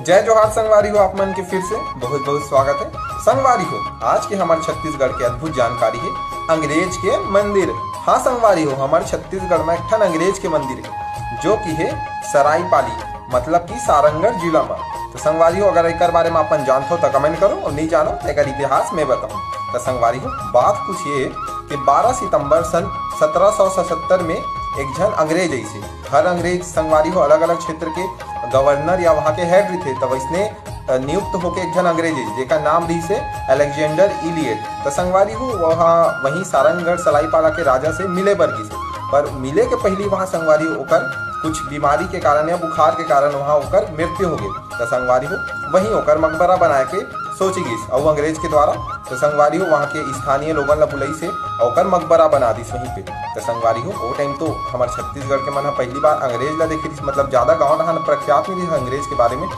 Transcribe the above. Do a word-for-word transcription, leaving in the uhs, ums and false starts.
जय जोहार संगवारी हो, आप मन के फिर से बहुत बहुत स्वागत है। संगवारी हो, आज के हमर छत्तीसगढ़ के अद्भुत जानकारी है अंग्रेज के मंदिर। हाँ संगवारी हो, हमर छत्तीसगढ़ में एक ठन अंग्रेज के मंदिर है, जो कि है सरायपाली, मतलब कि सारंगढ़ जिला में। तो संगवारी हो, अगर एकर बारे में अपन जानथो तो कमेंट करो, और नहीं जानो तो एकर इतिहास मैं बताऊँ। तो संगवारी हो, बात कुछ ये है कि बारह सितंबर सन सत्रह सौ सतहत्तर में एक झन अंग्रेज ऐसे, हर अंग्रेज संगवारी हो अलग अलग क्षेत्र के गवर्नर या वहाँ के हेड रहिथे, तो वैसने नियुक्त होके एक झन अंग्रेज है, जेकर नाम रहिसे अलेक्जेंडर इलियट। तो संगवारी हो, वहाँ वहीं सारंगढ़ सलाईपाला के राजा से मिले बर गिस, पर मिले के पहली वहाँ संगवारी हो ओकर कुछ बीमारी के कारण या बुखार के कारण वहाँ ओकर मृत्यु हो गई। तो संगवारी हो, वहीं ओकर मकबरा बनाए के सोची गिस अउ अंग्रेज के द्वारा। तो संगवारी हो, वहाँ के स्थानीय लोगन ला बुलाइस हे अउ ओकर मकबरा बना दिस वहीं पे। तो संगवारी हो, वो टाइम तो हमर छत्तीसगढ़ के मन ह पहली बार अंग्रेज ला देखे रिहिस, मतलब ज्यादा गाँव डहान प्रख्यात नहीं रिहिस अंग्रेज के बारे में।